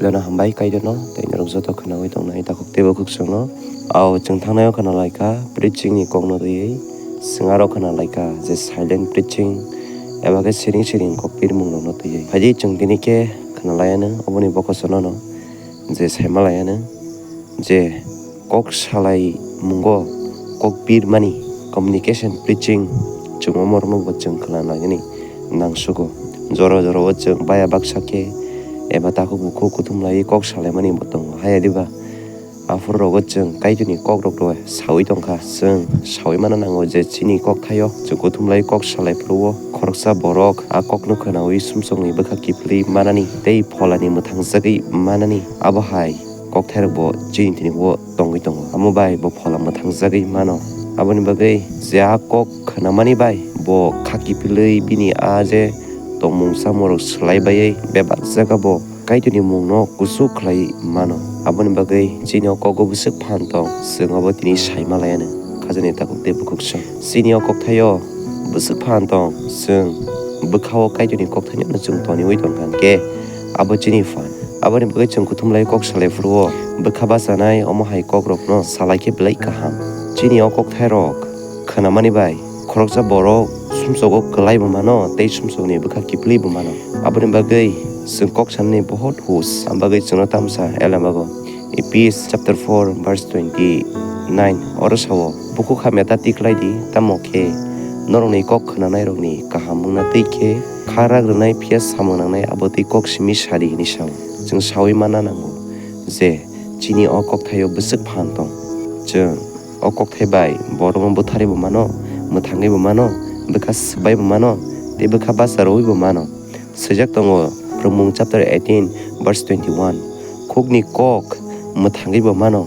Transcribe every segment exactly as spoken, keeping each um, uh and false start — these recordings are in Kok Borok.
Jono hambai Kaitorno tei norok joto khwnawi tongnai takhuk tei bukhuk chwngno. Ao chwng thangnai o khwnalaikha preaching ni kokno twiwi, chwng aro khwnalaikha je silent preaching eba khe siring siring kok pirmung rokno twiwi. Phaidi chwng tini khe khwnalaiano oboni bokosono no je saimalaiano je kok salai mungo kok pirmani communication preaching chwng omorokno bo chwng khwna nangani nangsugo. Jora jora o chwng baya baksa khe eba takhuk bukhuk kuthum laiwi kok salaimani bo tongo. Haya diba? Aphuru rogo chwng Kaitorni kok rok rw sawi tongkha. Chwng sawi mana nango je chini kok thaio chwng kuthum laiwi kok salai phuru o khoroksa borok a kokno khwnawi sumsokni bwkha kiphilwi manani tei pholani mwthangjagwi manani. Abo hai kokthairokbo chini tini o tongwi tongo. Amo bai bo phola mwthangjagwi mano. Aboni bagwi je a kok khwnamani bai bo kha kiphilwi bini a je tongmung chamung rok swlai baiwi bebak jaga bo Kaitorni mungno kuchuk khlai mano. Aboni bagwi chini o kogo bwswk phan tong, chwng abo tini sai ma laiano. Khajani takhuk tei bukhuk chwng. Chini o kokthaio bwswk phan tong, chwng bwkha o Kaitorni kokthaino chwng toniwi tongkha hwnkhe abo chini phan. Aboni bagwi chwng kuthum lai kok salai phuru o bwkha bachanai omo hai kok rokno salai khe belai kaham. Chini o kokthai rok khwnamani bai khoroksa borok sumsogo kwlai bo mano tei sumsokni bwkha kiphilwi bo mano. Aboni bagwi chwng kok sanani bohot hus, am bagwi chwngno tamsa elemago. Ephes chapter four verse twenty nine oro sao, "Bukhuk hamya ta tiklai di, tamo khe norokni kok khwnanairokni kaham wngna twi khe kha rak rwnai phiya samung nangnai abo twi kok simi sa di," hwnwi sao. Chwng sawi manna nango je chini o kokthaio bwswk phan tong. Chwng o kokthai bai borokno butharwi bo mano, mwthangwi bo mano, bwkha swbai bo mano, tei bwkha bacha rwui bo mano. Swijak tongo Phwrwngmung chapter eighteen verse twenty-one, "Khukni kok mwthangwi bo mano,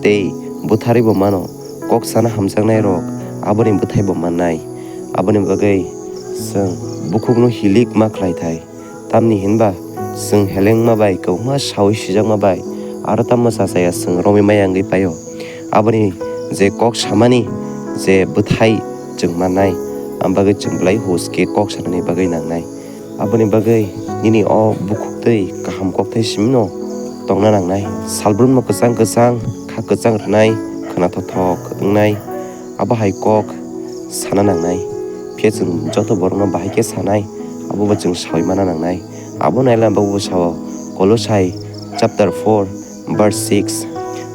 tei butharwi bo mano, kok sana hamjaknai rok aboni bwthai bo mannai." Aboni bagwi chwng bukhukno hilik ma khlai thai. Tamni hinba chwng helengma bai kwbangma sawi sijakma bai aro tamo cha chaya chwng romwi maya wngwi paio. Aboni je kok samani je bwthai chwng mannai, am bagwi chwng belai hus khe kok sanani bagwi nangnai. Aboni bagwi nini o bukhuk tei kaham kokthai simino tongna nangnai. Salbrumno kwchang kwchang kha kwchang rwnai, khwnathok thok wngnai. Abo hai kok sana nangnai. Phiya chwng joto borokno bahai khe sanai, abo bo chwng sawi mana nangnai. Abo naila bagwi sao Kolosai chapter four verse six,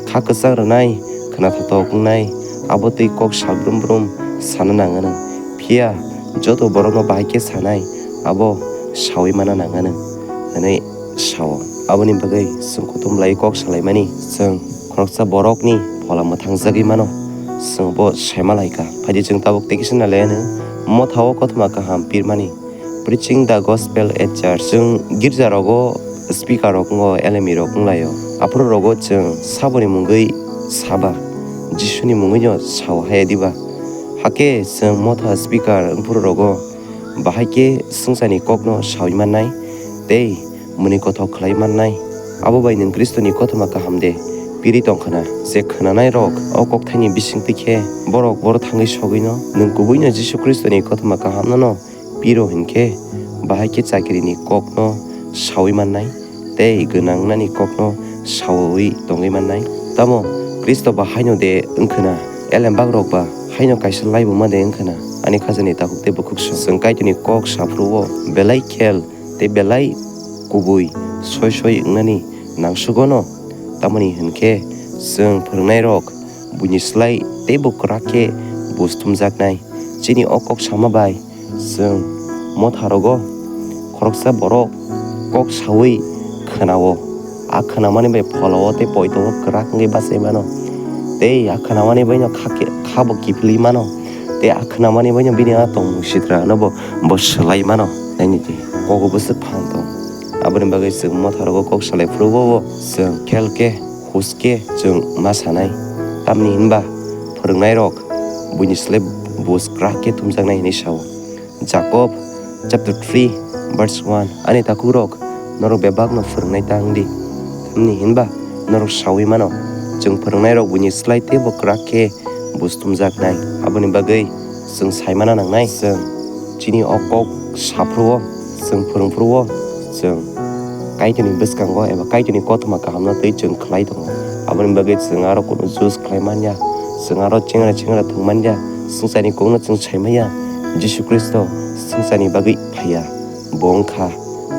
"Kha kwchang rwnai, khwnathok thok wngnai, abo twi kok salbrum brum sana nangano. Phiya joto borokno bahai khe sanai, abo sawi mana nangano," hwnwi sao. Aboni bagwi chwng kuthum lai kok salaimani, chwng khoroksa borokni phola mwthangjagwi mano, chwng bo saima lai kha. Phaidi chwng tabuk tei kisa nalaiano, Motha o kothoma kaham pirmani, Preaching the Gospel at Church. Chwng girja rogo speaker rok wngo, elemi rok wnglaio. Aphuru rogo chwng saboni mungwi saba, Jisuni mungwino sao haya diba? Hakhe chwng motha speaker wngphuru rogo bahai khe swngcharni kokno sawi mannai tei mwnwi kothok khlai mannai. Abo bai nwng Khristoni kothoma kaham de piri tong khna? Je khwnanai rok o kokthaini bisingtwi khe borok boro thangwi sogwino nwng kubuino Jisu Khristoni kothoma kahamno no piro hinkhe, bahai khe chakirini kokno sawi mannai tei gwnang wngnani kokno sawi tongwi mannai. Tamo Khristo ba haino de wngkhwna? Elembak rok ba haino kaisa laibuma de wngkhwna? Ani khajani takhuk tei bukhuk song, chwng Kaitorni kok saphuru o belai khel tei belai kubui soi soi wngnani nangsugo no. Tamoni hinkhe chwng phwrwngnairok buini slai teibo kwrak khe buj tumjaknai. Chini o kok sama bai chwng motharogo khoroksa borok kok saui khwnao. A khwnamani bai pholao tei poito o kwrak wngwi bachai mano. Tei a khwnamani baino kha khe, kha bo kiphilwi mano. Tei a khwnamani baino bini a tongmung sitra no bo, bo swlai mano. Naini twi kogo bwswk phan tong. Aboni bagwi chwng motharogo kok salai phuru o chwng khel khe, hus khe chwng ma sanai. Tamni hinba phwrwngnairok buini slai buj kwrak khe tumjaknai hinwi sao. Jakob chapter three verse one, ani takhukrok, norok bebakno phwrwngnai ta wng di. Tamni hinba norok saui mano, chwng phwrwngnairok buini slai teibo kwrak khe buj tumjaknai. Aboni bagwi chwng sai mana nangnai, chwng chini o kok saphuru o, chwng phwrwngphuru o, chwng Kaitorni bwskango eba Kaitorni kothoma kahamno twi chwng khlai tongo. Aboni bagwi chwng aro kunu juice khlai man ya, chwng aro chengra chengra thwng man ya, swngcharni kokno chwng sai man ya. Jisu Khristo swngcharni bagwi phai ya, bo wng kha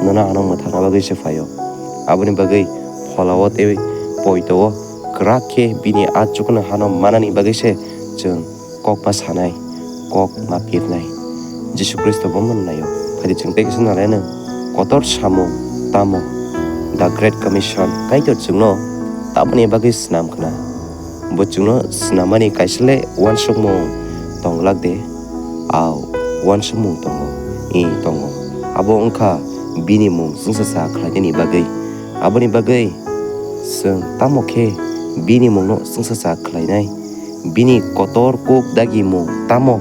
nono ano mwthangna bagwi se phai-o. Aboni bagwi pholao tei poito-o kwrak khe bini a chukno hano manani bagwi se chwng kok ma sanai, kok ma pirnai. Jisu Khristo bo mwnnaio. Phai di chwng tei kisa nalaino kotor samung tamo, the Great Commission, Kaitor chwngno tamoni bagwi snam khna. Bo chwngno snamani kaisa le uansukmung tong glak de, ao, uansukmung tongo, i tongo. Abo wngkha bini mung chwngsacha khlainani bagwi. Aboni bagwi chwng tamo khe bini mungno chwngsacha khlainai? Bini kotor kuk dagimung tamo?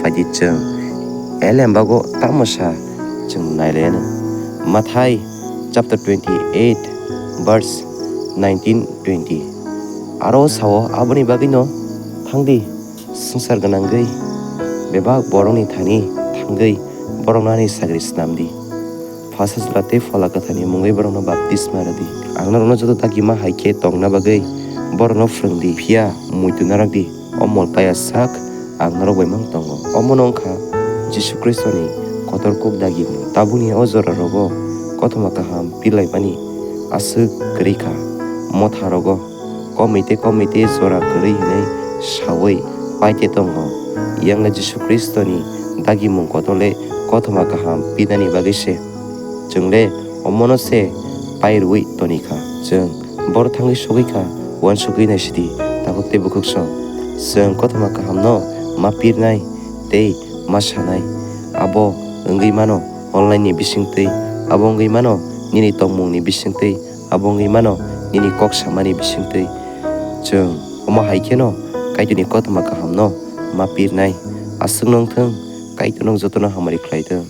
Phai di chwng elembago tamo sa chwng nailaino. Mathai chapter twenty-eight, verse nineteen twenty. Aro sao, aboni bagwino thang di, swngchar gwnangwi bebak borokni thani thangwi borokno ani sagri snam di. Pha sajla tei Phola Kwtharni mungwi borokno baptisma rw di. Ang norokno joto dagima hai khe tongna bagwi borokno phrwng di, phiya muitu narwk di. O mol paya sak ang norok bai mang tongo. Omono wngkha Jisu Khristoni kotor kuk dagimung. Tabukni o jorarogo kothoma kaham pilaimani aswk kwrwi kha. Motharogo komite komite jora kwrwi hwnwi saui paite tongo. Yang le Jisu Khristoni dagimung kotor le kothoma kaham pinani bagwi se. Chwng le omono se pai rwui toni kha. Chwng boro thangwi sogwi kha, uansugwi naisidi, takhuk tei bukhuk song. Chwng kothoma kahamno ma pirnai tei ma sanai. Abo wngwi mano online ni bisingtwi, abo wngwi mano nini tongmungni bisingtwi, abo wngwi mano nini kok samani bisingtwi. Chwng omo hai kheno Kaitorni kothoma kahamno ma pirnai. Aswkno wngthung, Kaitor nwng jotono hamari khlai thung.